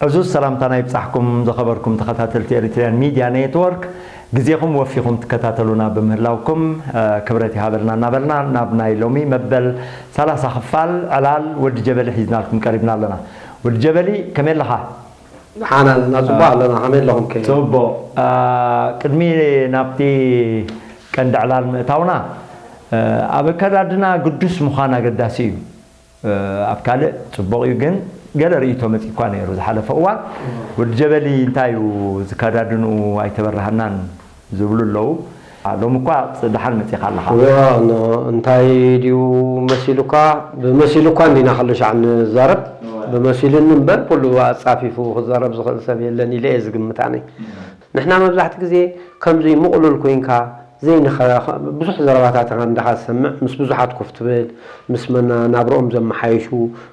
እዚ ሰላምታና ይብጻሕኩም ዝኸበርኩም ተኸታተልቲ ኤሪትሪያን ሚድያ ኔትወርክ፣ ግዜኹም ወፊኹም ትከታተሉና ብምህላውኩም፣ እ፣ ክብረት ይሃበልና እናበልና ናብ ናይ ሎሚ መበል ሰላሳ ክፋል ዕላል ወዲ ጀበሊ ሒዝናልኩም ቀሪብና ኣለና። ወዲ ጀበሊ፣ ከመይ ኣለኻ? ደሓን ኣለና፣ ጽቡቕ ኣለና። ከመይ ኣለኹም ከ? ጽቡቕ። እ፣ ቅድሚ ናብቲ ቀንዲ ዕላል ምእታውና፣ እ፣ ኣብ ኣከዳድና ግዱስ ምዃን ኣገዳሲ እዩ። እ፣ ኣብ ካልእ ጽቡቕ እዩ፣ ግን ገለ ርእይቶ መጺእኳ ነይሩ ዝሓለፈ እዋን። ወዲ ጀበሊ እንታይ እዩ ዝከዳድንኡ ኣይተበራህናን ዝብሉ ኣለዉ። ሎሚ እኳ ጽ-፣ ደሓን መጺእካ ኣለኻ። እዋ፣ ኖ፣ እንታይ ድዩ መሲሉካ? ብመሲሉካ እንዲና ከሎ ሻዕ ንዛረብ። እዋ። ብመሲሉኒ እምበር ኩሉ ኣጻፊፉ ክዛረብ ዝኽእል ሰብ የለን ኢለ እየ ዝግምት ኣነ። እዋ። ንሕና መብዛሕትኡ ግዜ ከምዚ ምቕሉል ኮይንካ ዘይንኸ-፣ ብዙሕ ዘረባታት እንድኻ ትሰምዕ፣ ምስ ብዙሓት ኮፍ ትብል፣ ምስ መናናብርኦም ዘመሓየሹ፣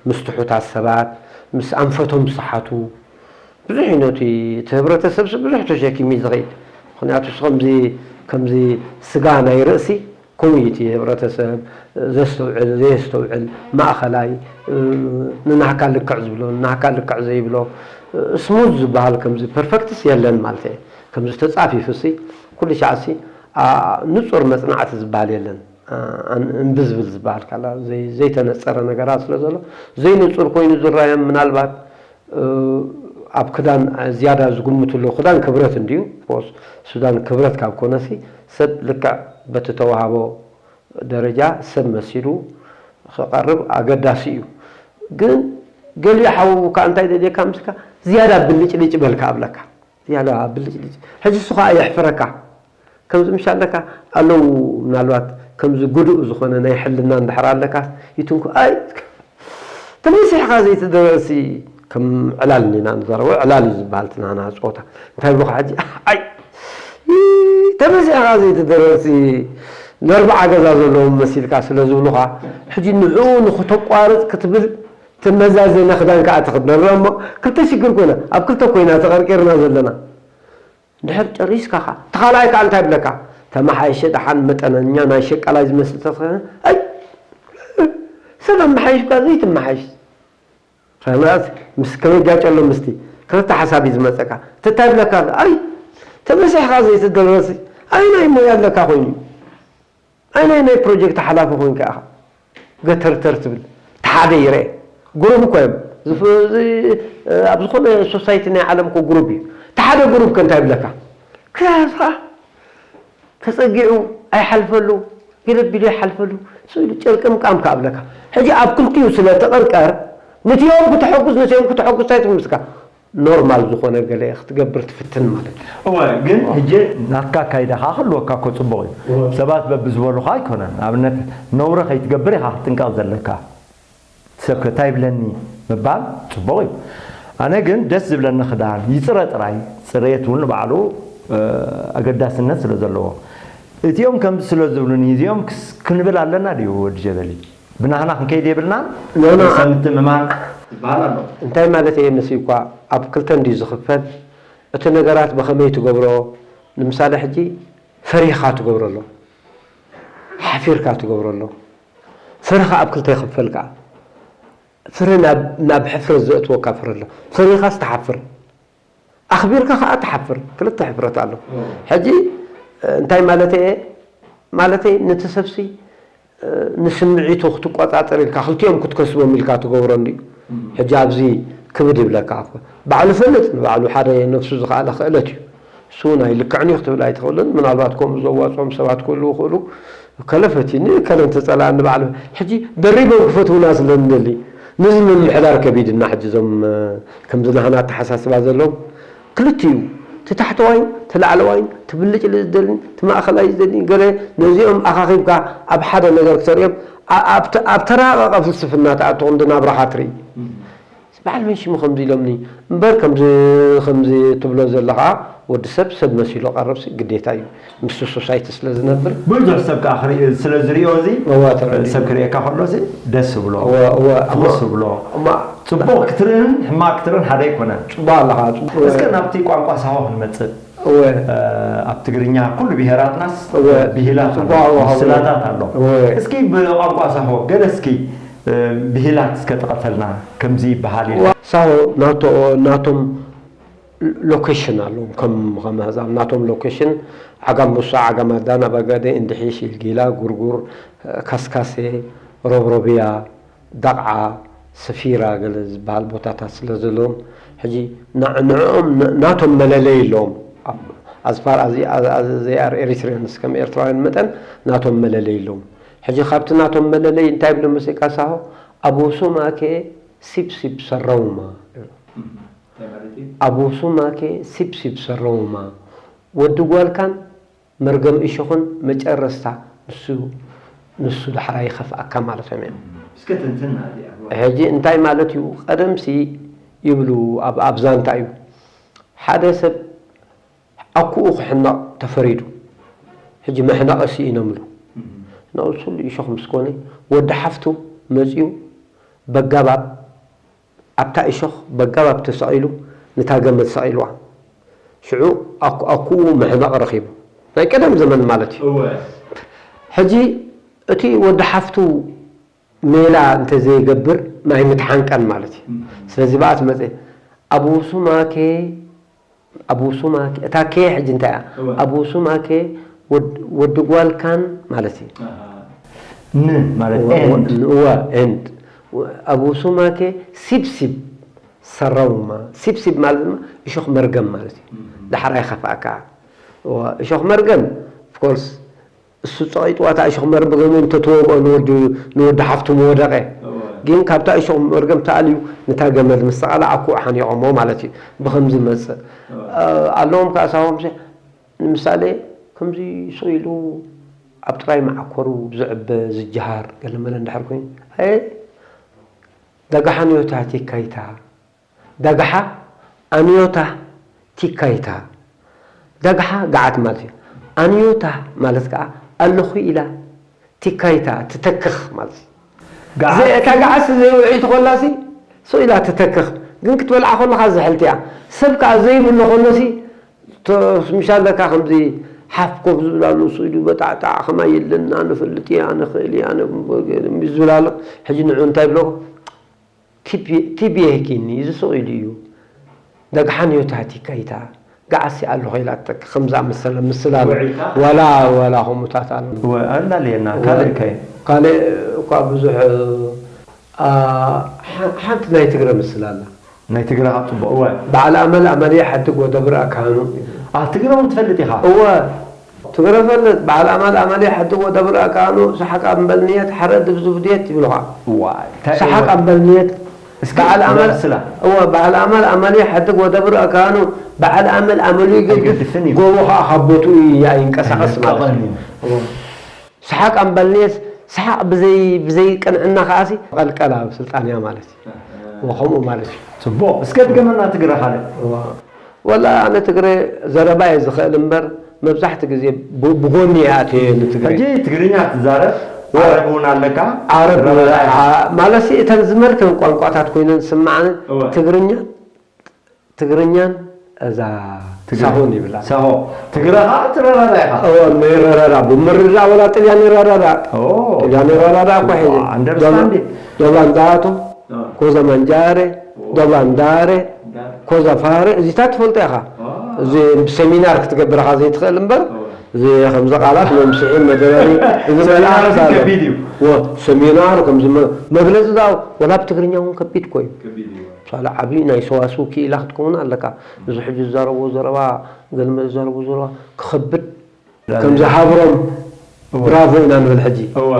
ምስ ትሑታት ሰባት፣ ምስ ኣንፈቶም ዝሰሓቱ፣ ብዙሕ እዩ ነቲ፣ እቲ ህብረተሰብሲ ብዙሕ ተሸኪሙ እዩ ዝኸይድ። ምኽንያቱ እሱ ከምዚ፣ ከምዚ ስጋ ናይ ርእሲ ከምኡ እዩ እቲ ህብረተሰብ፣ ዘስተውዕል፣ ዘየስተውዕል፣ ማእኸላይ፣ እ፣ ንናህካ ልክዕ ዝብሎ፣ ንናህካ ልክዕ ዘይብሎ፣ እ፣ ስሙዝ ዝበሃል ከምዚ ፐርፈክትስ የለን ማለት እየ። ከምዚ ተጻፊፉሲ፣ ኩሉ ሻዕሲ፣ ኣ፣ ንጹር መጽናዕቲ ዝበሃል የለን። ኣ፣ ኣን-፣ እንብዝብል ዝበሃል ካላ፣ ዘይ-፣ ዘይተነጸረ ነገራት ስለ ዘሎ፣ ዘይንጹር ኮይኑ ዝረኣዮም ምናልባት እ፣ ኣብ ክዳን ዝያዳ ዝግምቱ ኣለዉ። ክዳን ክብረት እንድዩ። ኦፍኮርስ፣ ክዳን ክብረት ካብ ኮነሲ፣ ሰብ ልክዕ በቲ ተዋህቦ ደረጃ ሰብ መሲሉ ክቐርብ ኣገዳሲ እዩ። ግን ገሊኡ ሓው ከኣ እንታይ ደልየካ ምስካ፣ ዝያዳ ብልጭልጭ በልካ ኣብለካ። ዝያዳ ብልጭልጭ። ሕጂ እሱ ከኣ የሕፍረካ። ከምዚ ምሽ ኣለካ ኣለዉ፣ ምናልባት ከምዚ ግዱእ ዝኾነ ናይ ሕልና እንድሕር ኣለካ፣ ይትንኩ-፣ ኣይ፣ ተመሲሕካ ዘይትደረሲ፣ ከም ዕላል እንዲና ንዛረቦ፣ ዕላል እዩ ዝበሃል እቲ ናህና ጸወታ። እንታይ ይብሉኻ ሕጂ? ኣይ፣ ተመሲሕካ ዘይትደረሲ፣ ነርብዓ ገዛ ዘለዎም መሲልካ ስለ ዝብሉኻ፣ ሕጂ ንዕኡ ንኽተቋርጽ ክትብል ትመዛዘነ ክዳን ከኣ ትኽደን። ርአ እሞ፣ ክልተ ሽግር ኮይና፣ ኣብ ክልተ ኮይና ተቐርቂርና ዘለና። እንድሕር ጨሪስካ ኸ፣ እቲ ካልኣይ ከኣ እንታይ ይብለካ? ተመሓየሸ ደሓን መጠነኛ ናይ ሸቃላይ ዝመስል ተትኸነ፣ ኣይ፣ ሰብ ኣመሓይሽካ ዘይትመሓይሽ። ኸመያስ ምስ ከመይ ጋጨሎ ምስቲ ክልተ ሓሳብ እዩ ዝመጸካ። እቲ እንታይ ይብለካ ኣሎ? ኣይ፣ ተመሲሕካ ዘይትደረሲ፣ ኣይ፣ ናይ ሞያ ኣለካ ኮይኑ። ኣይ፣ ናይ፣ ናይ ፕሮጀክት ሓላፊ ኮይንካ ኢኻ ገተርተር ትብል። እቲ ሓደ ይርአ። ግሩፕ እኮ እዮም። ዝፍ-፣ እዚ፣ ኣብ ዝኾነ ሶሳይቲ ናይ ዓለም እኮ ግሩፕ እዩ። እቲ ሓደ ግሩፕ ከ እንታይ ይብለካ? ክላስ ኸዓ ተጸጊዑ ኣይሓልፈሉ፣ ገለ ቢሉ ይሓልፈሉ፣ ስኢሉ ጨርቅምቃም ከኣ እብለካ። ሕጂ ኣብ ክልቲኡ ስለ ትቕርቀር፣ ንቲኦም ክተሐጉስ፣ ንቲኦም ክተሐጉስ እንታይ ትብል ምስካ? ኖርማል ዝኾነ ገለ ክትገብር ትፍትን ማለት እዩ። እወ፣ ግን ሕጂ ናትካ ኣካይዳ ከኣ ክህልወካ እኮ ጽቡቕ እዩ። እወ። ሰባት በብዝበሉኻ ኣይኮነን። ንኣብነት፣ ነውሪ ከይትገብር ኢኻ ክትጥንቀቕ ዘለካ። ሰብ ከ እንታይ ይብለኒ ምባል ጽቡቕ እዩ። ኣነ ግን ደስ ዝብለኒ ክዳን ይጽረ ጥራይ፣ ጽሬት እውን ንባዕሉ፣ እ፣ ኣገዳስነት ስለ ዘለዎ። እቲኦም ከምዚ ስለ ዝብሉኒ፣ እዚኦም ክስ-፣ ክንብል ኣለና ድዩ ወዲ ጀበሊ? ብናህና ክንከይድ የብልናን? ኖ፣ ኖ። ርእሰ ምትእምማን ዝበሃል ኣሎ። እንታይ ማለት እየ መሲልኳ? ኣብ ክልተ እንድዩ ዝኽፈል። እቲ ነገራት ብኸመይ ትገብሮ? ንምሳሌ ሕጂ ፈሪህኻ ትገብሮ ኣሎ። ሓፊርካ ትገብሮ ኣሎ። ፍርህ ኣብ ክልተ ይኽፈል ከኣ። ፍርህ ናብ፣ ናብ ሕፍረት ዘእትወካ ፍርህ ኣሎ። ፈሪህኻስ ትሓፍር። ኣኽቢርካ ከኣ ትሓፍር። ክልተ ሕፍረት ኣሎ። እዎ። ሕጂ፣ እ፣ እንታይ ማለተይ እየ? ማለተይ፣ ነቲ ሰብሲ፣ እ፣ ንስምዒቱ ክትቆጻጸር ኢልካ፣ ክልቲኦም ክትከስቦም ኢልካ ትገብሮ እንድዩ። እም። ሕጂ ኣብዚ ክብድ ይብለካ እኮ። ባዕሉ ፈልጥ፣ ንባዕሉ ሓደ ነፍሱ ዝኸኣለ ክእለት እዩ። እሱ ናይ ልክዕን እዩ ክትብል ኣይትኽእልን። ምናልባት ከምኡ ዘዋጽኦም ሰባት ክህልዉ ይኽእሉ። ከለ ፈቲኒ፣ ከለ እንተጸላእኒ ባዕሉ። ሕጂ ደሪቦም ክፈትዉና ስለ እንደሊ፣ ነዚ ምምሕዳር ከቢድና ሕጂ እዞም፣ እ፣ ከምዚ ናህና ኣተሓሳስባ ዘለዎም ክልቲኡ፣ እቲ ታሕተዋይን እቲ ላዕለዋይን፣ እቲ ብልጭልጭ ዝደልን እቲ ማእኸላይ ዝደልን፣ ገለ ነዚኦም ኣኻኺብካ ኣብ ሓደ ነገር ክተርእዮም፣ ኣ-፣ ኣብ ተ-፣ ኣብ ተራቐቐ ፍልስፍና ትኣቱ ክንዲ ናብራኻ ትርኢ። በዓል መን ሽሙ ከምዚ ኢሎምኒ እምበር፣ ከምዚ፣ ከምዚ ትብሎ ዘለኻ ወዲ ሰብ፣ ሰብ መሲሉ ቀረብሲ ግዴታ እዩ። ምስቲ ሶሳይቲ ስለ ዝነብር። ብዙሕ ሰብ ከኣ ክርኢ-፣ ስለ ዝርእዮ እዚ፣ እዋ፣ ተረዲኡ። ሰብ ክርእየካ ከሎሲ ደስ ይብሎ። እዋ፣ እዋ፣ ትኹስ እዋ። ይብሎ። እማ-፣ ጽቡቕ ክትርእን ሕማቕ ክትርእን ሓደ ኣይኮነን። ጽቡቕ ኣለኻ፣ ጽቡቕ። እስከ ናብቲ ቋንቋ ሳሆ ክንመጽእ። እወ። እ፣ ኣብ ትግርኛ ኩሉ ብሄራትናስ እወ። ብሂላት ኣሎ፣ ጽቡቕ ኣለዎ፣ ምስላታት ኣሎ። እወ። እስኪ ብቋንቋ ሳሆ ገለ እስኪ ብሂላት እስከ ጠቐሰልና። ከምዚ ይበሃል ኢሉ። ሳሆ ናቶ ናቶም ሎኬሽን ኣለዎም። ከም ከም ኣህዛብ ናቶም ሎኬሽን ዓጋም ሙሳ፣ ዓጋም ኣዳና፣ በገደ፣ እንድሒሽ፣ ኢልጊላ፣ ጉርጉር፣ ካስካሴ፣ ሮብሮብያ፣ ዳቕዓ፣ ሰፊራ ገለ ዝበሃል ቦታታት ስለ ዘለዎም ሕጂ ንዕኦም ናቶም መለለይ ኣለዎም። ኣዝፋር ኣዚ ኣዚ ኣር ኤሪትሪያንስ ከም ኤርትራውያን መጠን ናቶም መለለይ ኣለዎም። ሕጂ ካብቲ ናቶም መለለይ እንታይ ይብሉ መሲልካ ሳሆ? ኣቡሱማኬ ሲብሲብ ሰረውማ። ኣቡሱማኬ ሲብሲብ ሰረውማ። ወዲ ጓልካን መርገም እሾኽን መጨረስታ ንሱ ንሱ ዳሕራ ይኸፍኣካ ማለቶም እዮም። እስከ ትንትና እዚኣ። ሕጂ እንታይ ማለት እዩ? ቀደምሲ ይብሉ ኣብ ኣብ ዛንታ እዩ ሓደ ሰብ ኣኩኡ ክሕነቕ ተፈሪዱ። ሕጂ መሕነቒ ስኢኖምሉ። ነቕሱሉ እሾኽ ምስ ኮነ ወዲ ሓፍቱ መፂኡ በጋባብ ኣብታ እሾኽ በጋባብ ተሰቒሉ ነታ ገመድ ሰቒልዋ። ሽዑ ኣኩኡ መሕነቕ ረኺቡ። ናይ ቀደም ዘመን ማለት እዩ። ሕጂ እቲ ወዲ ሓፍቱ ሜላ እንተዘይገብር ማይ ምትሓንቀን ማለት እዩ። ስለዚ ብኣ ትመፀ ኣቡ ሱማኬ ኣቡ ሱማኬ እታ ኬ ሕጂ እንታይ እያ? ኣቡ ሱማኬ ወዲ ጓልካን ማለት እዩ። ን ማለት እወ ኤንድ ኣቡ ሱማኬ ሲብሲብ ሰረውማ። ሲብሲብ ማለት ድማ እሾኽ መርገም ማለት እዩ። ዳሕራይ ከፍኣካ እሾኽ መርገም ኦፍኮርስ እሱ ጸቒጥዋ እታ እሾኽ መርገሙ እንተትወግኦ ንወዲ ንወዲ ሓፍቱ ምወደቐ። ግን ካብታ እሾኽ መርገም ተኣልዩ ነታ ገመድ ምስ ሰቐላ ኣኩኡ ሓኒቖሞ ማለት እዩ። ብኸምዚ መጽእ ኣለዎም ከኣ ሳሆም ንምሳሌ ከምዚ ስቕ ኢሉ ኣብ ጥራይ መዓኮሩ ዝዕበ ዝጀሃር ገለመለ እንድሕር ኮይኑ ኣየ ዳግሓ ንዮታ ቲካይታ ዳግሓ ኣንዮታ ቲካይታ ዳግሓ ገዓት ማለት እዩ። ኣንዮታ ማለት ከዓ ኣለኹ ኢላ ቲካይታ ትተክኽ ማለት እዩ። እታ ገዓት ዘይውዒ ትኾላሲ ስቕ ኢላ ትተክኽ ግን ክትበልዓ ከለኻ ዝሕልቲ እያ። ሰብ ከዓ ዘይብሉ ከሎሲ ምሻለካ ከምዚ ሓፍ ኮፍ ዝብላሉ ስኢሉ በጣዕጣዕ ከማይ የለን ኣነ ፈልጥ እየ ኣነ ክእል እየ ኣነ ዝብላሉ ሕጂ ንዑ እንታይ ብለኩ ቲቢ የህኪኒ እዚ ስቕ ኢሉ እዩ። ደግሓን ዮታ ቲካይታ ገዓሲ ኣለኹ ኢላተክ ከም ዝኣመሰለ ምስላ ኣሎ። ዋላ ዋላ ከምኡታት ኣሎ። እወ ኣላለየና ካልእ ከ ካልእ እኳ ብዙሕ ሓንቲ ናይ ትግረ ምስላ ኣላ። ናይ ትግረ ካብ ፅቡቕ እወ በዓል ኣመል ኣመልየ ሓድግ ወደብር ኣካኑ። ኣ ትግረ እውን ትፈልጥ ኢኻ። እወ ትግረ ፈልጥ በዓል ኣመል ኣመልየ ሓድግ ወደብር ኣካኑ ሰሓቅ ኣምበል ንየት ሓረ ድብዝብ ድየት ይብልኻ። ዋይ እንታይ ሰሓቅ እወ ኣምበል ንየት እስኪ በዓል ኣመል ዘምስላ። እወ በዓል ኣመል ኣመልየ ሓድግ ወደብር ኣካኑ በዓል ኣመል ኣመሉ ይገድፍ ኣይገድፍን እዩ። ጎቦ ከዓ ካብ ቦትኡ ኣይንቀሳቐስ ማለት እዩ። ኣይንቀቐን እዩ። እወ ሰሓቅ ኣምበልኔስ ሰሓቅ ብዘይ ብዘይ ቅንዕና ከኣሲ ቀልቀላ ኣብ ስልጣን እያ ማለት እዩ። ወ ከምኡ ማለት እዩ። ጽቡቕ እስከ ድገመና ትግረ ካልእ። እዋ። ወላ ኣነ ትግረ ዘረባ እየ ዝኽእል እምበር መብዛሕቲ ግዜ ብ- ብጎኒ እየ ኣትየ ንትግረ። ሕጂ ትግርኛ ትዛረብ ዓረብ እውን ኣለካ ዓረብ ረበላ ኢኻ። ዓ- ማለት እተን ዝመልከን ቋንቋታት ኮይነን ዝስምዓኒ እወ። ትግርኛ ትግርኛን እዛ ትግረ- ሳሆን ይብላ። ሳሆ ትግረ ኸዓ ትረዳዳ ኢኻ። እወ እሞ ይረዳዳ ብምርዳእ ወላ ጥልያን ይረዳዳ። ኦ። ጥልያን ይረዳዳ እኮ ሒዘ። Understand it. ዶባንዳቶ ኦ። ኮዛ ማንጃሬ ዶባንዳሬ ኮዛ ፋሬ እዚታት ትፈልጦ ኢኻ። ኦ። እዚ ሰሚናር ክትገብር ኢኻ ዘይትኽእል እምበር ኦ። እዚ ከምዚ ቃላት መምስሒ መደበሪ እዚ ሰሚናር መልኣኽ እዚ ኣሎ። ከቢድ እዩ። ወ- ሰሚናር ከምዚ መ- መግለፂ ዳ ወላ ብትግርኛ እውን ከቢድ እኮ እዩ። ከቢድ እዩ። ሳላ ዓብዪ ናይ ሰዋስው ክኢላ ክትከውን ኣለካ። እዚ ሕጂ ዝዛረብዎ ዘረባ ገልመ ዝዛረብዎ ዘረባ ክኸብድ ከምዚ ሃብሮም እወ። ብራቮ ኢና ንብል ሕጂ። እወ።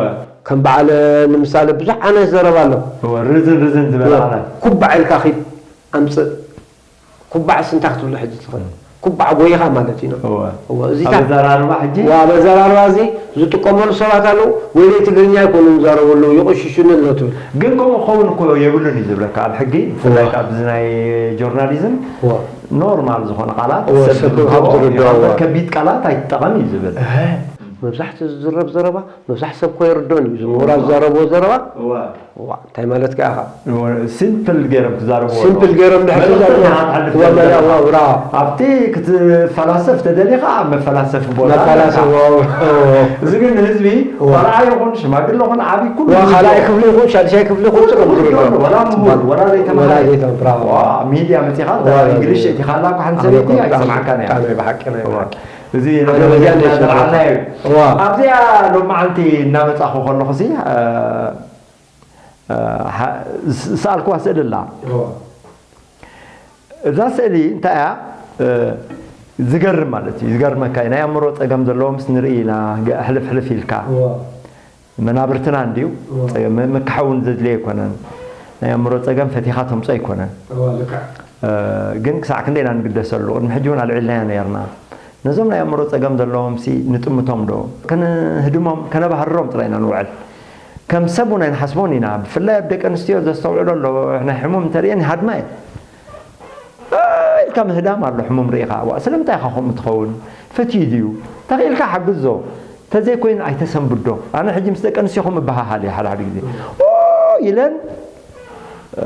ከም በዓል ንምሳሌ ብዙሕ ዓይነት ዘረባ ኣሎ። እወ፣ ርዝን ርዝን ዝበል እወ። ዓላት። ኩባዕ ኢልካ ኺድ ኣምፅእ። ኩባዕ ስንታ ክትብሎ ሕጂ ትኽእል። ኩባዕ ጎይኻ ማለት እዩ። እወ። እወ፣ እዚታት ኣብ ኣዘራርባ ሕጂ? እወ፣ ኣብ ኣዘራርባ እዚ ዝጥቀመሉ ሰባት ኣለዉ። ወይለይ ትግርኛ ኣይኮኑን ዝዛረቡ ኣለዉ፣ ይቕሽሹኒ ኣለዉ ትብል። ግን ከምኡ ክኸውን እኮ የብሉን እዩ ዝብለካ ኣብ ሕጊ፣ ብፍላይ እወ። ኣብዚ ናይ ጆርናሊዝም እወ። ኖርማል ዝኾነ ቃላት እወ፣ ሰብ ሰብ ዝርድኦ ካብ ዝርድኦ፣ ይኸውን፣ እወ። ከቢድ ቃላት ኣይትጠቐም እዩ ዝብል። እህ። መብዛሕትኡ ዝዝረብ ዘረባ መብዛሕትኡ ሰብ እኮ ይርድኦን እዩ። እዞም ምሁራት ዝዛረብዎ ዘረባ እዋ። እዋ እንታይ ማለት ከ ኢኻ? ሲምፕል ገይሮም ክዛረብዎ ሲምፕል ገይሮም ድሕር መልእኽቲ ዝዛረብዎ ናሓትሓልፍ እዋ መላ እዋ ብራ ኣብቲ ክትፈላሰፍ ተደሊኻ ኣብ መፈላሰፊ ቦታ መፈላሰፊ ኣለካ። እዋ እዋ እዚ ግን ንህዝቢ እዋ። ቆልዓ ይኹን ሽማግለ ይኹን ዓብዪ ኩሉ እዋ ህዝቢ ካልኣይ ክፍሊ ይኹን ሻድሻይ ክፍሊ ይኹን ጽሩም ዝርድኦ ወላ ምሁር ወላ ዘይተማሃረ ወላ ዘይተማሃረ። ዋ፣ ሚድያ መጺኻ ወላ እንግሊሽ ዘይተማሃረ። እቲኻ ኣላ እኳ ሓንቲ ሰበይቲ ኣይሰማዕካን እያ። ቃል ናይ ብሓቂ ናይ እዋ። ብሓቂ እዚ ኣነ ነገር በዚኣ ገና እንደ ዝለዓልና እዩ። እዋ ኣብዚኣ ሎማዓንቲ እናመጻኹ ከለኹ ሲ እ፣ እ፣ ሓ- ስ- ሰኣልኩዋ ስእሊ ኣላ። እዛ ስእሊ እንታይ እያ? እ፣ ዝገርም ማለት እዩ። ዝገርመካ እዩ። ናይ ኣእምሮ ጸገም ዘለዎም ስ ንርኢ ኢና ገ- ሕልፍ ሕልፍ ኢልካ። መናብርትና እንድዩ። ጸገም መ- መካሓውን ዘድልዮ ኣይኮነን። ናይ ኣእምሮ ጸገም ፈቲኻ ተምጾ ኣይኮነን። እ፣ ግን ክሳዕ ክንደይ ኢና ንግደሰሉ? ቅድሚ ሕጂ እውን ኣልዒልናዮ ነርና። ነዞም ናይ ኣእምሮ ጸገም ዘለዎም ሲ ንጥምቶም ዶ? ከነህድሞም ከነባህርሮም ጥራይ ኢና ንውዕል። ከም ሰብ እውን ኣይንሓስቦን ኢና። ብፍላይ ኣብ ደቂ ኣንስትዮ ዘስተውዕሎ ኣሎ። ናይ ሕሙም እንተርእየን ይሃድማ እየን። ኢልካ ምህዳም ኣሎ ሕሙም ርኢኻ። ዋ ስለምንታይ ኢኻ ከምኡ ትኸውን? ፈትዩ ድዩ? ተኽኢልካ ሓግዞ። ተዘይኮይኑ ኣይተሰንብዶ። ኣነ ሕጂ ምስ ደቂ ኣንስትዮ ከምኡ እበሃሃል እየ ሓደ ሓደ ግዜ። ኦ ኢለን እ፣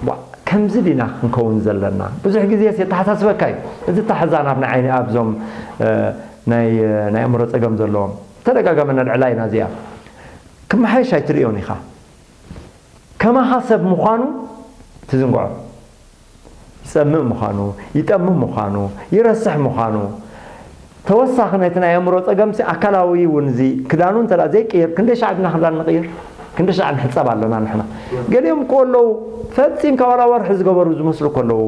ዋ፣ ከምዚ ዲና ክንከውን ዘለና? ብዙሕ ግዜ የተሓሳስበካ እዩ። እዚ ተሓዛ ናብ ናይ ዓይኒ ኣብዞም እ፣ ናይ ናይ ኣእምሮ ጸገም ዘለዎም ተደጋጋሚ ነልዕላ ኢና እዚኣ። ክመሓየሽ ኣይትርእዮን ኢኻ። ከማኻ ሰብ ምዃኑ ትዝንግዖ። ይጸምእ ምዃኑ፣ ይጠምም ምዃኑ፣ ይረስሕ ምዃኑ፣ ተወሳኺ ነቲ ናይ ኣእምሮ ጸገምሲ ኣካላዊ እውን እዚ ክዳኑ እንተ ደኣ ዘይቅይር፣ ክንደይ ሻዕ ድና ክዳን ንቕይር? ክንደይ ሻዕ ንሕጸብ ኣለና ንሕና? ገሊኦም እኮ ኣለዉ ፈጺምካ ዋላ ወርሒ ዝገበሩ ዝመስሉ እኮ ኣለዉ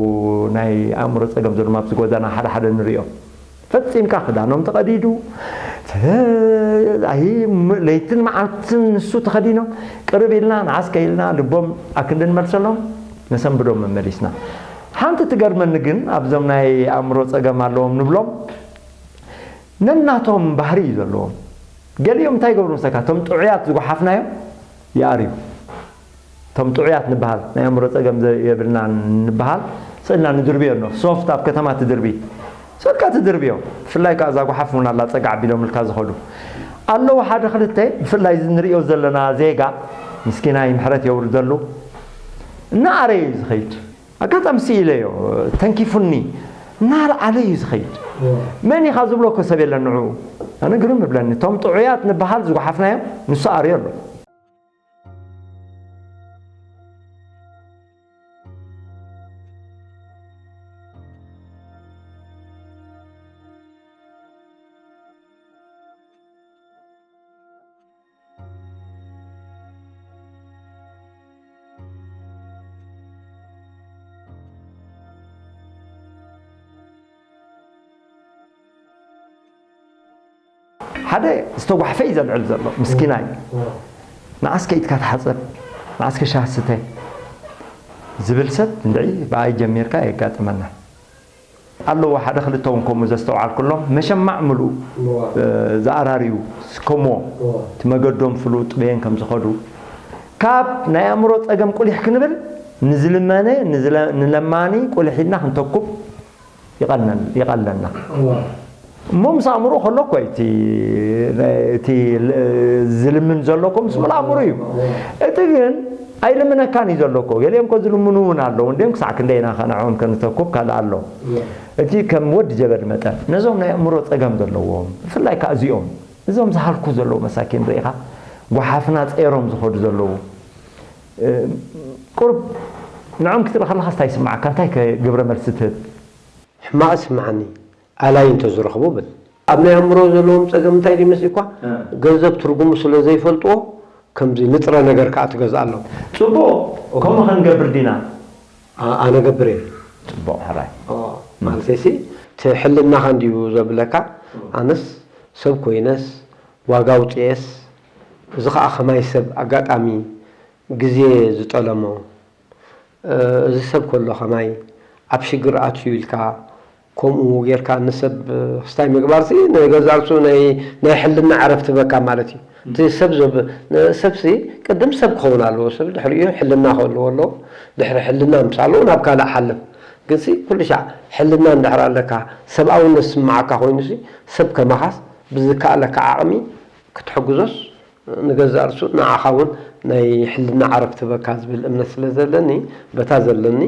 ናይ ኣእምሮ ጸገም ዘለዎም ኣብዚ ጎዛና ሓደ ሓደ ንሪኦም። ፈጺምካ ክዳኖም ተቐዲዱ፣ ተ- ኣይ ም- ለይትን መዓልትን ንሱ ተኸዲኖም ቅርብ ኢልና ንዓስከ ኢልና ልቦም ኣክንዲ ንመልሰሎም ነሰንብዶም መመሊስና። ሓንቲ ትገርመኒ ግን ኣብዞም ናይ ኣእምሮ ጸገም ኣለዎም ንብሎም ነናቶም ባህሪ እዩ ዘለዎም። ገሊኦም እንታይ ይገብሩ መሰካ? እቶም ጥዑያት ዝጓሓፍናዮም ይኣርዩ። እቶም ጥዑያት ንበሃል ናይ ኣእምሮ ጸገም የብልና ንበሃል ስእልና ንድርብዮ ኣሎ። ሶፍት ኣብ ከተማ ትድርቢ ስእልካ ትድርብዮ። ብፍላይ ከዓ እዛ ጓሓፍ እውን ኣላ ጸጋ ኣቢሎምልካ ዝኸዱ ኣለዉ ሓደ ክልተ። ብፍላይ እዚ ንሪኦ ዘለና ዜጋ ምስኪናይ ምሕረት የውርደሉ እናኣረየ እዩ ዝኸይድ። ኣጋጣሚ ስኢለዮ ተንኪፉኒ እናልዓለ እዩ ዝኸይድ። መን ኢኻ ዝብሎ እኮ ሰብ የለን ንዕኡ። ኣነ ግርም እብለኒ እቶም ጥዑያት ንበሃል ዝጓሓፍናዮም ንሱ ኣርዮ ኣሎ። ሓደ ዝተጓሕፈ እዩ ዘልዕል ዘሎ ምስኪናይ። ንዓስ ከይድካ ተሓፀብ፣ ንዓስ ከሻህ ስተ ዝብል ሰብ እንድዒ ብኣይ ጀሚርካ የጋጥመና ኣለዎ። ሓደ ክልተ እውን ከምኡ ዘስተውዓልኩሎም መሸማዕ ምልኡ ዝኣራርዩ ዝስከምዎ እቲ መገዶም ፍሉጥ በየን ከም ዝኸዱ ካብ ናይ ኣእምሮ ፀገም ቁሊሕ ክንብል ንዝልመነ ንዝለ- ንለማኒ ቁሊሕ ኢልና ክንተኩብ ይቐነን- ይቐለና። እሞ ምስ ኣእምሮ ከሎ እኮ እቲ እቲ ዝልምን ዘሎ እኮ ምስ ምሉእ ኣእምሮ እዩ። እቲ ግን ኣይልምነካን እዩ ዘሎ እኮ። ገሊኦም እኮ ዝልምኑ እውን ኣለዉ። እንዲም ክሳዕ ክንደይ ኢና ከ ንዕኦም ከንተኩብ ካልእ ኣሎ። እቲ ከም ወዲ ጀበሊ መጠን ነዞም ናይ ኣእምሮ ጸገም ዘለዎም ብፍላይ ከዓ እዚኦም እዞም ዝሃልኩ ዘለዉ መሳኪን ርኢኻ ጓሓፍና ጸይሮም ዝኸዱ ዘለዉ እ፣ ቁሩብ ንዕኦም ክትርኢ ከለኻ እንታይ ይስምዓካ? እንታይ ከ ግብረ መልሲ ትህብ? ሕማቕ ይስምዓኒ ኣላይ እንተዝረኽቡ ብል። ኣብ ናይ ኣእምሮ ዘለዎም ጸገም እንታይ ድዩ መስልኳ? ገንዘብ ትርጉሙ ስለ ዘይፈልጥዎ ከምዚ ንጥረ ነገር ከኣ ትገዝኣሎም። ጽቡቕ፣ ከምኡ ክንገብር ዲና? ኣ- ኣነ ገብር እየ። ጽቡቕ፣ ሕራይ። ኦ፣ ማለተይሲ እቲ ሕልናኻ እንድዩ ዘብለካ። ኣነስ ሰብ ኮይነስ ዋጋ ኣውፅኤስ እዚ ኸዓ ኸማይ ሰብ ኣጋጣሚ ግዜ ዝጠለሞ እዚ ሰብ ከሎ ኸማይ ኣብ ሽግር ኣትዩ ኢልካ ከምኡ ጌርካ ንሰብ ክስታይ ምግባርሲ ንገዛእ ርእሱ ናይ ናይ ሕልና ዕረፍቲ ህበካ ማለት እዩ። እቲ ሰብ ሰብ ሰብ ሲ ቅድም ሰብ ክኸውን ኣለዎ። ሰብ ድሕሪኡ ሕልና ክህልዎ ኣለዎ። ድሕሪ ሕልና ምስ ኣለዎ ናብ ካልእ ሓልፍ። ግንሲ ኩሉ ሻዕ ሕልና እንድሕር ኣለካ ሰብኣውነት ዝስምዓካ ኮይኑሲ ሰብ ከማኻስ ብዝከኣለካ ዓቕሚ ክትሕግዞስ ንገዛእ ርእሱ ንዓኻ እውን ናይ ሕልና ዓረብ ትበካ ዝብል እምነት ስለ ዘለኒ፣ በታ ዘለኒ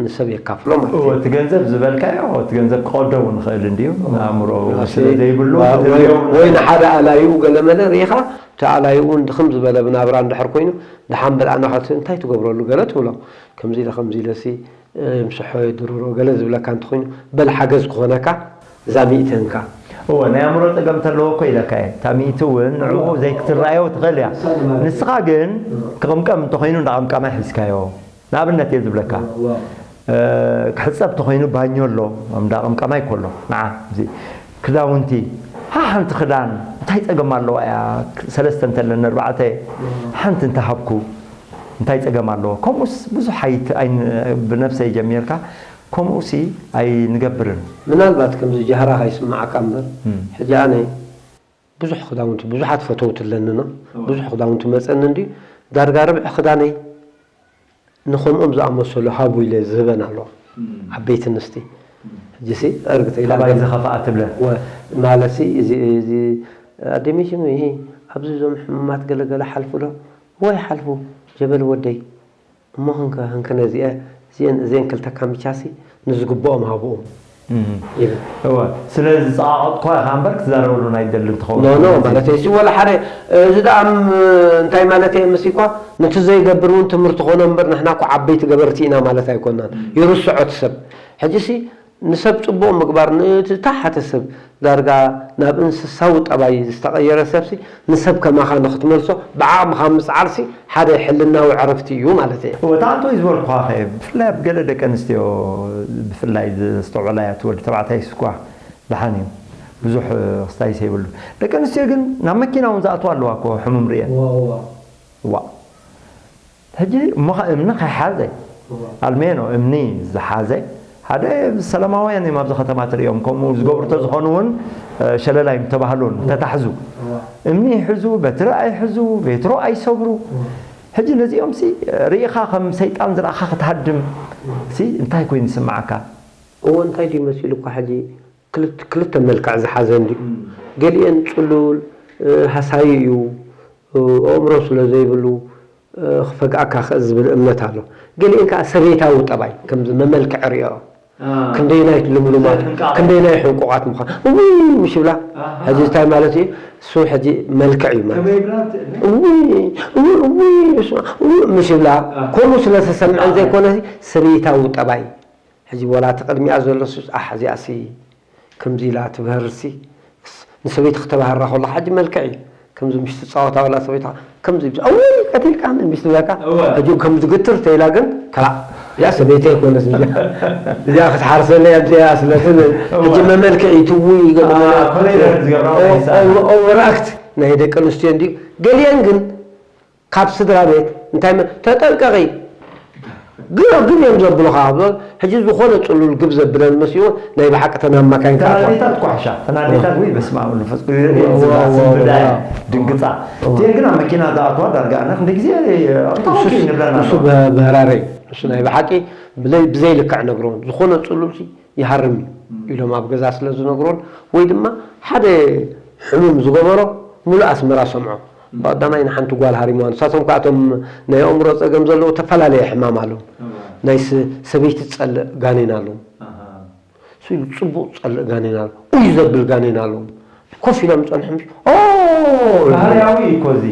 ንሰብ የካፍሎ ማለት እዎ እዩ። እቲ ገንዘብ ዝበልካዮ እቲ ገንዘብ ክቐዶ እውን ይኽእል እንድዩ። ኣእምሮ ስለ ዘይብሉ ወይ ክትርእዮ እውን ወይ ንሓደ ኣላይኡ ገለመለ ርኢኻ፣ እቲ ኣላይኡ እውን ድኽም ዝበለ ብናብራ እንድሕር ኮይኑ፣ ደሓን በል ኣነ ኸ እንታይ ትገብረሉ ገለ ትብሎ። ከምዚ ኢለ ከምዚ ኢለሲ ምስሖ የድርሮ ገለ ዝብለካ እንተኾይኑ፣ በል ሓገዝ ክኾነካ እዛ ሚእቲ ህንካ። እወ ናይ ኣእምሮ ፀገም እንተለዎ እኮ ኢለካ እየ። እታ ሚእቲ እውን ንዕኡ ዘይክትረኣዮ ትኽእል እያ። ንስኻ ግን ክቕምቀም እንተኾይኑ እንዳቐምቀማ ሒዝካዮ። ንኣብነት እየ ዝብለካ። ክሕፀብ ተኾይኑ ባኞ ኣሎ፣ እንዳ ቅምቀማይ ኮሎ ንዓ እዚ ክዳውንቲ፣ ሃ ሓንቲ ክዳን እንታይ ፀገም ኣለዋ እያ? ሰለስተ እንተለኒ ኣርባዕተ ሓንቲ እንተሃብኩ እንታይ ፀገም ኣለዎ? ከምኡስ ብዙሕ ኣይት- ኣይን- ብነብሰይ ጀሚርካ ከምኡሲ ኣይንገብርን። ምናልባት ከምዚ ጃህራ ከይስማዓካ እምበር፣ ሕጂ ኣነ ብዙሕ ክዳውንቲ፣ ብዙሓት ፈተውቲ ኣለንና፣ ብዙሕ ክዳውንቲ መፀኒ እንድዩ፣ ዳርጋ ርብዒ ክዳነይ ንኸምኦም ዝኣመሰሉ ሃቡ ኢለ ዝህበን ኣለዋ። ዓበይቲ ኣንስቲ ሕጂሲ እርግተ ኢላ ካባይ ዝኸፍኣ ትብለን። ወ- ማለትሲ እዚ እዚ ኣደሚሽም ይሄ ኣብዚ እዞም ሕሙማት ገለገለ ሓልፉ ዶ ወይ ሓልፉ ጀበል ወደይ እሞ ህንከ ህንከ ነዚአ እዚአን እዚአን ክልተ ካምቻሲ ንዝግብኦም ሃብኦም ይብል። እወ ስለ ዝፀቓቐጥኳ ኢኻ እምበር ክትዛረበሉ ናይ ደሊ እንትኸውን ኖ ኖ ማለት እሲ ወላ ሓደ እዚ ደኣ እንታይ ማለት እየ ምስ እኳ ነቲ ዘይገብር እውን ትምህርቲ ኾኖ እምበር ንሕና እኮ ዓበይቲ ገበርቲ ኢና ማለት ኣይኮናን። ይርስዖ እቲ ሰብ ሕጂሲ ንሰብ ጽቡቕ ምግባር፣ ነቲ ታሕቲ ሰብ ዳርጋ ናብ እንስሳዊ ጠባይ ዝተቐየረ ሰብሲ፣ ንሰብ ከማኻ ንኽትመልሶ ብዓቕምኻ ምጽዓርሲ ሓደ ሕልናዊ ዕረፍቲ እዩ ማለት እየ። እወ፣ እቲ ኣንቶይ ዝበልኩኻ ኸ፣ ብፍላይ ኣብ ገለ ደቂ ኣንስትዮ፣ ብፍላይ ዘስተውዕላያ፣ እቲ ወዲ ተባዕታይስ እኳ ደሓን እዩ፣ ብዙሕ ክስታይስ የብሉን። ደቂ ኣንስትዮ ግን ናብ መኪና እውን ዝኣትዋ ኣለዋ እኮ፣ ሕሙም ርእየን። ዋእ። ሕጂ እሞ ኸ እምኒ ከይሓዘ ኣልሜኖ እምኒ ዝሓዘ ሓደ ሰላማውያን እዮም ኣብዚ ከተማ ትርእዮም። ከምኡ ዝገብሩ ተዝኾኑ እውን ሸለል ኣይምተባህሉን፣ ተታሕዙ። እምኒ ይሕዙ፣ በትሪ ኣይሕዙ፣ ቬትሮ ኣይሰብሩ። ሕጂ ነዚኦም ሲ ርኢኻ ከም ሰይጣን ዝረኣኻ ክትሃድም ሲ እንታይ ኮይኑ ይስምዓካ? እወ እንታይ ድዩ መሲሉ እኳ ሕጂ ክልተ መልክዕ ዝሓዘ እንድዩ። ገሊኤን ጽሉል ሃሳዪ እዩ፣ ኣእምሮ ስለ ዘይብሉ ክፈግኣካ ክእል ዝብል እምነት ኣሎ። ገሊኤን ከኣ ሰበይታዊ ጠባይ ከምዚ መመልክዒ ርእዮ ክንደይናይ ልምሉማት ክንደይናይ ሕንቁቓት ምዃን እውይ ምሽ ይብላ። ሕጂ እንታይ ማለት እዩ? እሱ ሕጂ መልክዕ እዩ ማለት እውይ እውይ እውይ ምሽ ይብላ። ከምኡ ስለ ተሰምዐን ዘይኮነ ሰበይታዊ ጠባይ ሕጂ ወላ እቲ ቅድሚኣ ዘሎ ሱስ ኣሕ እዚኣሲ ከምዚ ኢላ ትብህርሲ ንሰበይቲ ክተባህራ ከሎ ሓጂ መልክዕ እዩ። ከምዚ ምሽ ትፃወታ ወላ ሰበይታ ከምዚ እውይ ቀቲልካ ምን ምሽ ትብለካ ሕጂ ከምዚ ግትር ተኢላ ግን ከላእ እዚኣ ሰበይቲ ኣይኮነስ እዚኣ ክትሓርሰለይ ኣብዚኣ ስለትን ሕጂ መመልክዒ ትውይ ኦቨርኣክት ናይ ደቂ ኣንስትዮ እንዲ ገሊአን ግን ካብ ስድራ ቤት እንታይ መ- ተጠንቀቂ ግብ ግብ እዮም ዘብሉኻ። ሕጂ ዝኾነ ፅሉል ግብ ዘብለን መሲዎ ናይ ብሓቂ ተናማካኝ ተናዴታት ኳሕሻ ተናዴታት ወይ በስመ ኣብ መንፈስ ቅዱስ ዝብላ ስንብዳ ድንግፃ እቲኤን ግን ኣብ መኪና ዝኣትዋ ዳርጋ ኣነ ክንደ ግዜ ኣውጣውኪ ንብለን እሱ በራረይ እሱ ናይ ብሓቂ ብዘይ- ብዘይልክዕ ነግሮም ዝኾነ ፅሉል ይሃርም እዩ ኢሎም ኣብ ገዛ ስለ ዝነግሮን ወይ ድማ ሓደ ሕሙም ዝገበሮ ሙሉእ ኣስመራ ሰምዖ። ብቐዳማይ ንሓንቲ ጓል ሃሪምዋ። ንሳቶም ከዓ እቶም ናይ ኣእምሮ ፀገም ዘለዎ ተፈላለየ ሕማም ኣለዎም። ናይ ሰበይቲ ዝፀልእ ጋኔን ኣለዎም። እሱ ኢሉ ፅቡቕ ዝፀልእ ጋኔን ኣሎ። ኡይ ዘብል ጋኔን ኣለዎም። ኮፍ ኢሎም ፀንሖም ኦ ባህርያዊ እዩ እኮ እዚ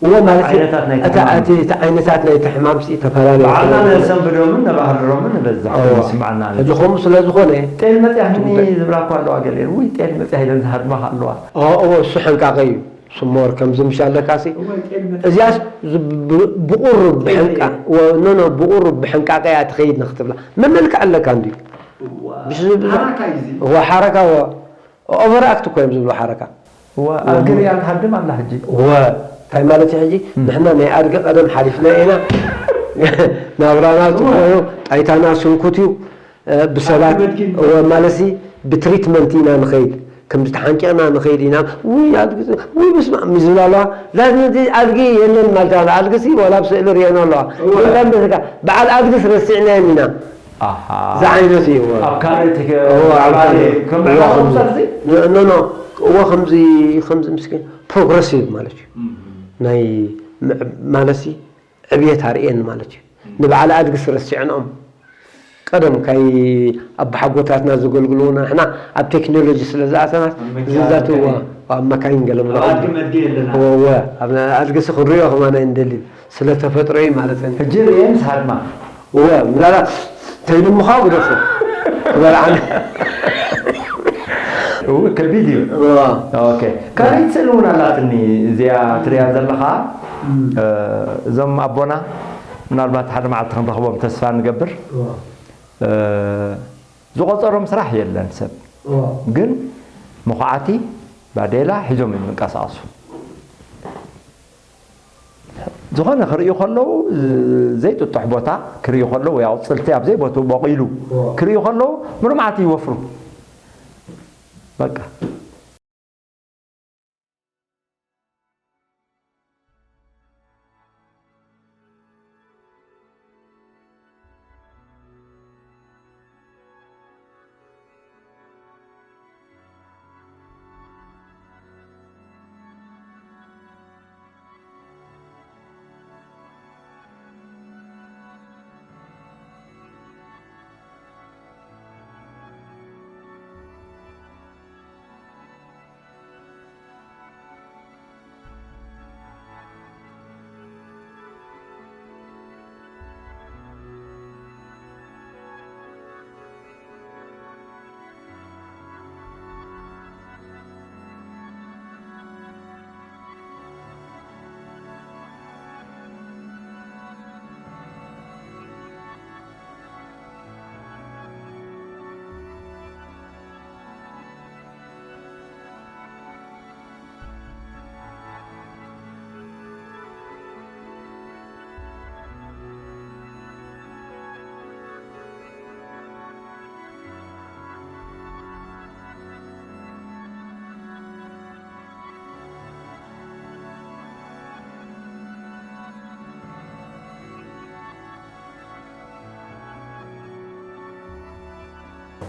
እዎ ማለት እዩ። ዓይነታት ናይቲ እታ ሕማም። እቲ እቲ ዓይነታት ናይቲ ሕማም ሲ ተፈላለየ ባዕልና ስለ ዝኮነ። ነሰንብዶምን ነባህርሮምን ንበዝሕ እዎ። ስምዓና ኣሎ። ሕጂ ከምኡ ስለ ዝኾነ ጤል መፅያ ህኒ ዝብላ እኮ ኣለዋ ገለ ውይ ጤል መፅያ ኢለን ዝሃድማ ከ ኣለዋ። ኦ እዎ እሱ ሕንቃቐ እዩ። ስሞር ከምዚ ምሽ ኣለካ ሲ እዚኣስ ብ- ብ- ብቁሩብ ብሕንቃ ወ- ኖ ኖ ብቁሩብ ብሕንቃቐ እያ ትኸይድ ንክትብላ መመልክዕ ኣለካ እንድዩ። ብሽ- ብሽ- ሓረካ እዩ እዚ። እዎ ሓረካ እዎ ኦቨር ኣክት እኮ እዮም ዝብሉ ሓረካ። እዋ ኣብ ገበያ ትሃድም ኣላ ሕጂ። እወ እንታይ ማለት እዩ ሕጂ ንሕና ናይ ኣድጊ ቀደም ሓሊፍና ኢና ናብራና ጽቡቕ እዩ ጣይታና ስንኩት እዩ ብሰባት እወ ማለትሲ ብትሪትመንት ኢና ንኸይድ ከምዚ ተሓንቂቕና ንኸይድ ኢና ውይ ኣድጊ ውይ ብስማ ዝብላ ኣለዋ ዛት ነዚ ኣድጊ የለን ማለት ኣላ ኣድጊሲ ዋላ ብስእሊ ርእየን ኣለዋ በዓል ኣድግስ ረሲዕናዮም ኢና ኣሃ። ዝዓይነት እዩ። ኣብ ካልእ እቲ ከ- እዎ፣ ኣብ ኣባሪ ካልእ። ከም እዎ፣ ናባኹም ከምዚ። ሳልዚ? ኖ፣ ኖ፣ ኖ። እዎ፣ ከምዚ፣ ከምዚ ምስኪን ፕሮግረሲቭ ማለት እዩ። ናይ ም- ማለት ሲ ዕብየት ኣርእየኒ ማለት እዩ። ንበዓል ኣድግስ ረሲዕንኦም ቀደም ካይ ኣቦሓጎታትና ዘገልግልዎና ንሕና ኣብ ቴክኖሎጂ ስለ ዝኣተናስ ኣብ መኪና ዝዛትዎ መካይን። ኣብ መካይን ገለ ኣብ ኣድጊ መድጊ የለና። እወ ኣብ ኣድግሲ ክንሪኦ ከማና እንደሊ ስለ ተፈጥሮይ ማለት እዩ። ሕጂ ርእየን ዝሃድማ። እወ ምላላት ተይልምኻ ግደፎ ክበልዓኒ እው ከቢድ እዩ። እወ ኦኬ ካልኣይቲ ስእሊ እውን ኣላትኒ እዚኣ ትሪያ ዘለኻ እ፣ እዞም ኣቦና ምናልባት ሓደ መዓልቲ ክንረኽቦም ተስፋ ንገብር። እ፣ ዝቆፀሮም ስራሕ የለን ሰብ ግን መኹዓቲ ባዴላ ሒዞም እዮም ዝንቀሳቐሱ። ዝኾነ ክርእዩ ከለዉ ዘይጥጡሕ ቦታ ክርእዩ ከለዉ ወይ ኣቑፅልቲ ኣብ ዘይቦትኡ በቒሉ ክርእዩ ከለዉ ምሉእ መዓልቲ ይወፍሩ። በቃ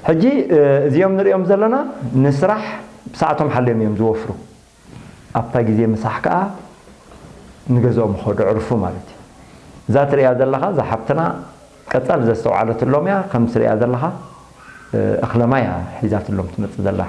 ሕጂ እዚኦም ንሪኦም ዘለና ንስራሕ ብሰዓቶም ሓልዮም እዮም ዝወፍሩ። ኣብታ ግዜ ምሳሕ ከኣ ንገዝኦም ይኸዱ ዕርፉ ማለት እዩ። እዛ ትሪእያ ዘለኻ እዛ ሓብትና ቀጻሊ ዘስተውዓለትሎም እያ። ከም ትሪእያ ዘለኻ እኽለማ እያ ሒዛትሎም ትመጽእ ዘላ።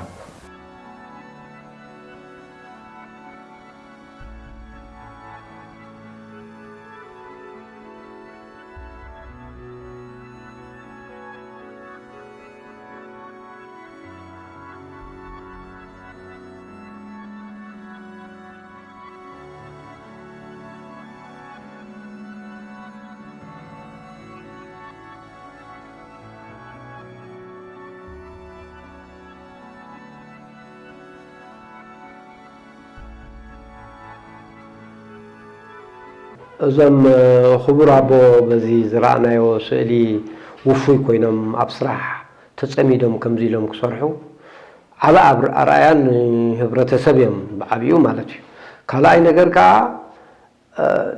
እዞም ክቡር ኣቦ በዚ ዝረኣናዮ ስእሊ ውፉይ ኮይኖም ኣብ ስራሕ ተጸሚዶም ከምዚ ኢሎም ክሰርሑ ዓቢ ኣብ ኣርኣያ ንህብረተሰብ እዮም ብዓቢኡ ማለት እዩ። ካልኣይ ነገር ከኣ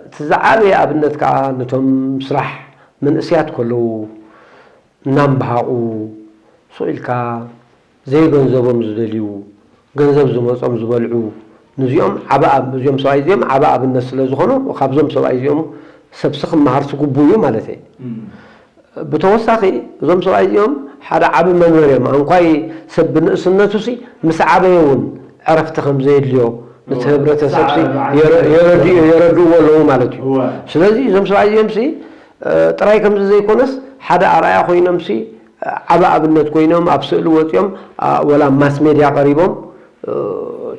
እቲ ዝዓበየ ኣብነት ከኣ ነቶም ስራሕ መንእስያት ከለዉ እናምብሃቑ ሱቕ ኢልካ ዘይገንዘቦም ዝደልዩ ገንዘብ ዝመጾም ዝበልዑ ንዚኦም ዓቢ ኣብ እዚኦም ሰብኣይ እዚኦም ዓቢ ኣብነት ስለ ዝኾኑ ካብዞም ሰብኣይ እዚኦም ሰብሲ ክመሃር ስግቡ እዩ ማለት እየ። ብተወሳኺ እዞም ሰብኣይ እዚኦም ሓደ ዓቢ መምህር እዮም። ኣንኳይ ሰብ ብንእስነቱ ሲ ምስ ዓበየ እውን ዕረፍቲ ከም ዘየድልዮ ነቲ ህብረተሰብ ሲ የረ- የረድኡ- የረድእዎ ኣለዉ ማለት እዩ። ስለዚ እዞም ሰብኣይ እዚኦም ሲ ጥራይ ከምዚ ዘይኮነስ ሓደ ኣርኣያ ኮይኖም ሲ ዓቢ ኣብነት ኮይኖም ኣብ ስእሊ ወፂኦም ወላ ኣብ ማስ ሜድያ ቀሪቦም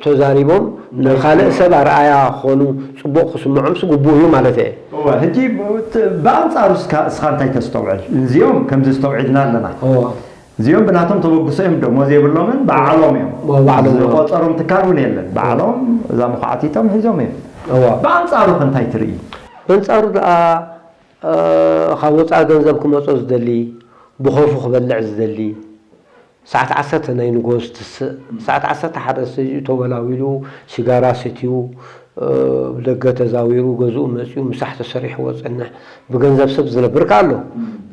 ተዛሪቦም ንካልእ ሰብ ኣርኣያ ክኾኑ ፅቡቕ ክስምዖም ስግቡእ እዩ ማለት እየ። እወ ሕጂ ብኣንፃሩ እስካ እስኻ እንታይ ተስተውዕል? እዚኦም ከምዚ ዝተውዒልና ኣለና። እዚኦም ብናቶም ተበግሶ እዮም ደሞዝ የብሎምን በዓሎም እዮም። ዝቆፀሮም ትካል እውን የለን በዓሎም እዛ መኹዓቲቶም ሒዞም እዮም። ብኣንፃሩ ከ እንታይ ትርኢ? በንፃሩ ደኣ ካብ ወፃኢ ገንዘብ ክመፆ ዝደሊ ብኸፉ ክበልዕ ዝደሊ ሰዓት ዓሰርተ ናይ ንግሆ ዝትስእ ሰዓት ዓሰርተ ሓደ ሰዚኡ ተወላዊሉ ሲጋራ ሰትዩ ብደገ ተዛዊሩ ገዝኡ መፂኡ ምሳሕ ተሰሪሕዎ ዝፀንሕ ብገንዘብ ሰብ ዝነብር ከኣ ኣሎ።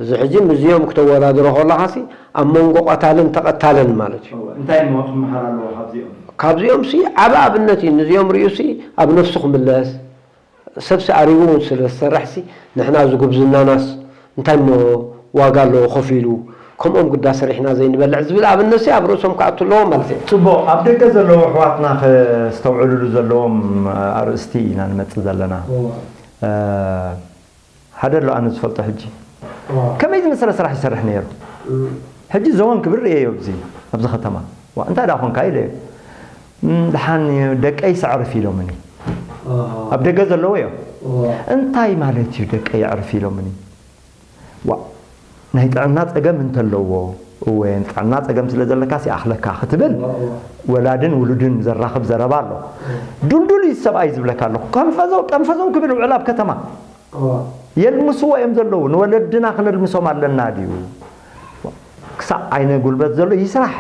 እዚ ሕጂ ምስዚኦም ክተወዳድሮ ከለኻሲ ኣብ መንጎ ቀታልን ተቐታልን ማለት እዩ። እንታይ እሞ ክመሃር ኣለዎ ካብዚኦም? ካብዚኦም ሲ ዓቢ ኣብነት እዩ። ንዚኦም ርእዩ ሲ ኣብ ነፍሱ ክምለስ፣ ሰብ ሲ ኣሪቡ እውን ስለ ዝሰርሕ ሲ ንሕና እዚ ጉብዝናናስ እንታይ እሞ ዋጋ ኣለዎ ከፊሉ፣ ከምኦም ግዳ ሰሪሕና ዘይንበልዕ ዝብል ኣብነት ሲ ኣብ ርእሶም ክኣቱ ኣለዎ ማለት እዩ። ጽቡቕ፣ ኣብ ደገ ዘለዉ ኣሕዋትና ከስተውዕሉሉ ዘለዎም ኣርእስቲ ኢና ንመጽእ ዘለና። ሓደ ኣሎ ኣነ ዝፈልጦ ሕጂ ከመይ ዝመሰለ ስራሕ ይሰርሕ ነይሩ። ሕጂ ዘወን ክብል ርእየዮ ኣብዚ ኣብዚ ከተማ ዋ እንታይ ዳ ኮንካ ኢለዮ። "እም፣ ደሓን እዩ፣ ደቀይ ሰዕርፍ ኢሎምኒ። ኣብ ደገ ዘለዎ እዮም። እንታይ ማለት እዩ ደቀይ ኣዕርፍ ኢሎምኒ? ዋ ናይ ጥዕና ጸገም እንተለዎ እወ ጥዕና ጸገም ስለ ዘለካ ሲኣኽለካ ክትብል ወላድን ውሉድን ዘራኽብ ዘረባ ኣሎ። ዱልዱል እዩ ሰብኣይ ዝብለካ ኣለኹ። ቀንፈዘው ቀንፈዘው ክብል ውዕል ኣብ ከተማ የልምስዎ እዮም ዘለዉ። ንወለድና ክነልምሶም ኣለና ድዩ? ክሳዕ ዓይነ ጉልበት ዘሎ ይስራሕ።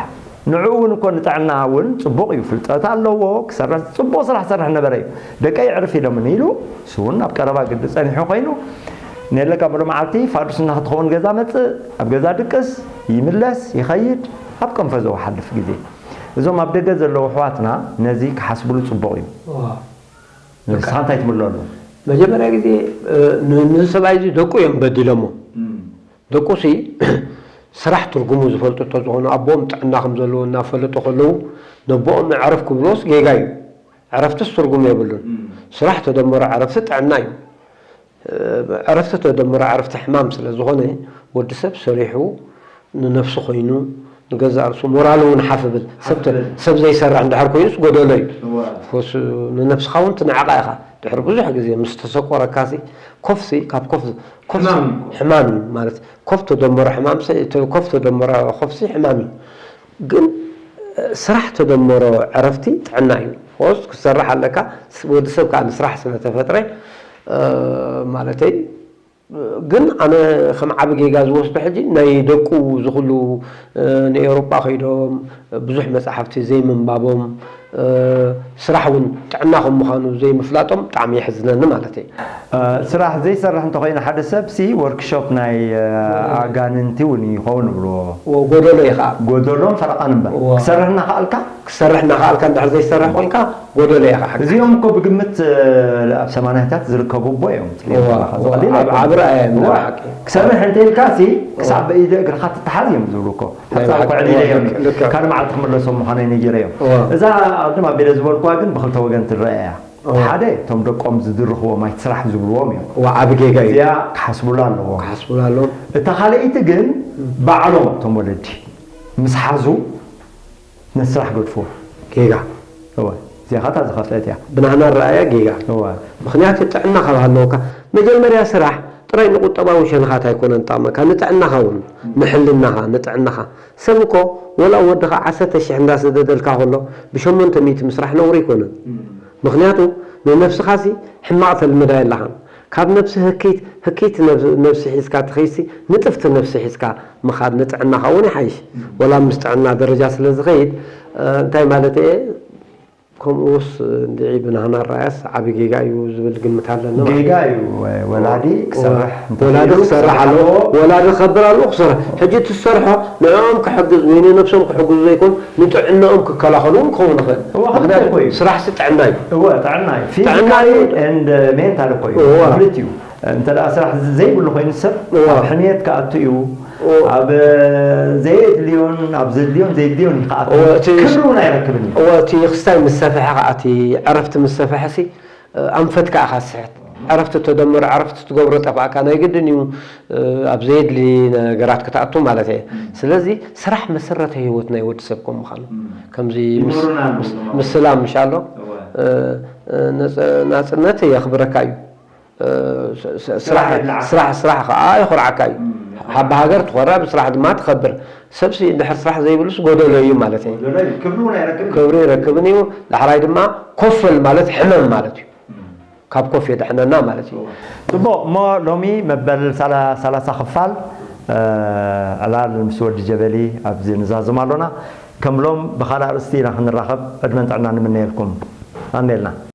ንዕኡ እውን እኮ ንጥዕና እውን ፅቡቕ እዩ። ፍልጠት ኣለዎ፣ ክሰርሕ ፅቡቕ ስራሕ ሰርሕ ነበረ እዩ። ደቀይ ዕርፍ ኢሎምኒ ኢሉ እሱ እውን ኣብ ቀረባ ግዲ ፀኒሑ ኮይኑ ነለካ ብሎ መዓልቲ ፋዱስ እናክትኸውን ገዛ መፅእ፣ ኣብ ገዛ ድቅስ፣ ይምለስ፣ ይኸይድ፣ ኣብ ቀንፈ ዘውሓልፍ ግዜ። እዞም ኣብ ደገ ዘለዉ ኣሕዋትና ነዚ ክሓስብሉ ፅቡቕ እዩ። ንስኻ እንታይ ትምለሉ? መጀመርያ ግዜ ንዚ ሰብኣይ እዚ ደቁ እዮም በዲሎሞ። ደቁሲ ስራሕ ትርጉሙ ዝፈልጡ እንተዝኾኑ ኣቦኦም ጥዕና ከም ዘለዎ እናፈለጡ ከለዉ ነቦኦም ዕረፍ ክብልዎስ ጌጋ እዩ። ዕረፍትስ ትርጉም የብሉን። ስራሕ ተደመሮ ዕረፍቲ ጥዕና እዩ። ዕረፍቲ ተደመሮ ዕረፍቲ ሕማም ስለ ዝኾነ ወዲ ሰብ ሰሪሑ ንነፍሱ ኮይኑ ንገዛእ ርእሱ ሞራሉ እውን ሓፍ ብል። ሰብ ዘይሰርሕ እንድሕር ኮይኑስ ጎደሎ እዩ። ኮስ ንነፍስኻ እውን ትንዕቓ ኢኻ። ድሕሪ ብዙሕ ግዜ ምስ ተሰቆረካሲ ኮፍሲ ካብ ኮፍ ኮፍ ሕማም እዩ። ሕማም እዩ ማለት ኮፍ ተደመሮ ሕማም ኮፍ ተደመሮ ኮፍሲ ሕማም እዩ። ግን ስራሕ ተደመሮ ዕረፍቲ ጥዕና እዩ። ኮስ ክሰርሕ ኣለካ። ወዲ ሰብ ከዓ ንስራሕ ስለተፈጥረ ማለተይ ግን ኣነ ከም ዓቢ ጌጋ ዝወስዶ ሕጂ ናይ ደቁ ዝኹሉ ንኤውሮጳ ከይዶም ብዙሕ መጻሕፍቲ ዘይምንባቦም ስራሕ እውን ጥዕና ከም ምዃኑ ዘይምፍላጦም ብጣዕሚ የሕዝነኒ ማለት እዩ። ስራሕ ዘይሰርሕ እንተኮይኑ ሓደ ሰብ ሲ ወርክሾፕ ናይ ኣጋንንቲ እውን ይኸውን ይብልዎ። ጎደሎ እዩ ከዓ። ጎደሎን ፈረቃን እምበር ክሰርሕ እናኸኣልካ ክሰርሕ እናኸኣልካ እንድሕር ዘይሰርሕ ኮይንካ ጎደሎ ኢኻ ሓቂ። እዚኦም እኮ ብግምት ኣብ ሰማንያታት ዝርከቡ ኣቦ እዮም። ኣብ ርኣያ እዮም። ክሰርሕ እንተ ኢልካ ሲ ክሳብ በኢደ እግርኻ ትተሓዝ እዮም ዝብሉ እኮ። ሓሳብ እኮ ዕሊለ እዮም። ካልእ መዓልቲ ክምለሶም ምዃነይ ነጊረ እዮም። እዛ ቅድም ኣቢለ ዝበልኩዋ ግን ብክልተ ወገን ትረአ እያ። ሓደ እቶም ደቆም ዝድርኽዎም ኣይትስራሕ ዝብልዎም እዮም። ዓቢ ጌጋ እዩ። እዚኣ ክሓስቡላ ኣለዎም። ክሓስቡላ ኣለዎም። እታ ካልኣይቲ ግን ባዕሎም እቶም ወለዲ ምስ ሓዙ ነቲ ስራሕ ገድፍዎ። ጌጋ። እወ፣ እዚኣ ኸኣ እታ ዝኸፍአት እያ። ብናህና ኣረኣእያ ጌጋ። እወ። ምኽንያቱ ጥዕና ካብ ሃለወካ፣ መጀመርያ ስራሕ ጥራይ ንቁጠባዊ ሸነኻት ኣይኮነን ዝጠቕመካ፣ ንጥዕናኻ እውን፣ ንሕልናኻ፣ ንጥዕናኻ። ሰብ እኮ ወላ ወድኻ ዓሰርተ ሽሕ እንዳሰደደልካ ከሎ ብሸሞንተ ሚእቲ ምስራሕ ነውሪ ኣይኮነን። ምኽንያቱ ንነብስኻሲ ሕማቕ ተልምዳ የላኻን። ካብ ነብሲ ህክይት ህክይቲ ነብሲ ሒዝካ ትኸይድሲ ንጥፍቲ ነብሲ ሒዝካ ምኻድ ንጥዕናኻ እውን ይሓይሽ። ወላ ምስ ጥዕና ደረጃ ስለ ዝኸይድ እንታይ ማለት እየ ከምኡስ እንድዒ ብናህና ኣረኣያስ ዓቢ ጌጋ እዩ ዝብል ግምት ኣለኒ ማለት እዩ። ጌጋ እዩ። ወላዲ ክሰርሕ ወላዲ ክሰርሕ ኣለዎ። ወላዲ ክኸብር ኣለዎ ክሰርሕ። ሕጂ እቲ ዝሰርሖ ንዕኦም ክሕግዝ ወይ ንነብሶም ክሕግዙ ዘይኮን ንጥዕንኦም ክከላኸሉ እውን ክኸውን ይኽእል። እወ፣ ክልተ ምክንያቱ እኮ እዩ። ስራሕሲ ጥዕና እዩ። እወ፣ ጥዕና እዩ። ጥዕና ፊዚካሊ እዩ። ኤንድ ሜንታል እኮ እዩ። እወ። ክልቲኡ። እንተ ደኣ ስራሕ ዘይብሉ ኮይኑ ሰብ እወ። ኣብ ሕምየት ክኣቱ እዩ። እወ። ኣብ ዘየድልዮን ኣብ ዘድልዮን ዘየድልዮን እዩ ክኣቱ። እወ፣ እቲ ክብሪ እውን ኣይረክብን እዩ። እወ፣ እቲ ክስታይ ምስ ሰፍሐ ከዓ እቲ ዕረፍቲ ምስ ሰፍሐ ሲ ኣንፈትካ ኢኻ ትስሕት። ዕረፍቲ ተደምር ዕረፍቲ ትገብሮ ጠፋእካ ናይ ግድን እዩ ኣብ ዘየድሊ ነገራት ክትኣቱ ማለት እየ። ስለዚ ስራሕ መሰረተ ህይወት ናይ ወዲ ሰብ ከም ምዃኑ ከምዚ ምስ- ይምህሩና ኣለዉ ምስ- እዞም ምስላ ምሽ ኣሎ እወ። እ፣ እ፣ ነጽ- ናጽነት የኽብረካ እዩ። እ፣ ስ- ስ- ስራሕ ስራሕ የብልዓካ። ስራሕ ስራሕ ከዓ የኹርዓካ እዩ። እም፣ የኹርዓካ። ሓቢ ሃገር ትኾራ ብስራሕ ድማ ትኸብር። ሰብሲ እንድሕር ስራሕ ዘይብሉስ ጎደሎ እዩ ማለት እዩ። ጎደሎ እዩ። ክብሪ እውን ኣይረክብን እዩ። ክብሪ ይረክብን እዩ። ዳሕራይ ድማ ኮፈል ማለት ሕመም ማለት እዩ። እም። ካብ ኮፍ የድሕነና ማለት እዩ። ጽቡቕ እሞ ሎሚ መበል ሰላሳ ክፋል ዕላል ምስ ወዲ ጀበሊ ኣብዚ ንዛዘም ኣሎና። ከም ሎም ብኻልእ ኣርእስቲ ኢና ክንራኸብ ዕድመን ጥዕናን ንምነየልኩም። ኣሜልና።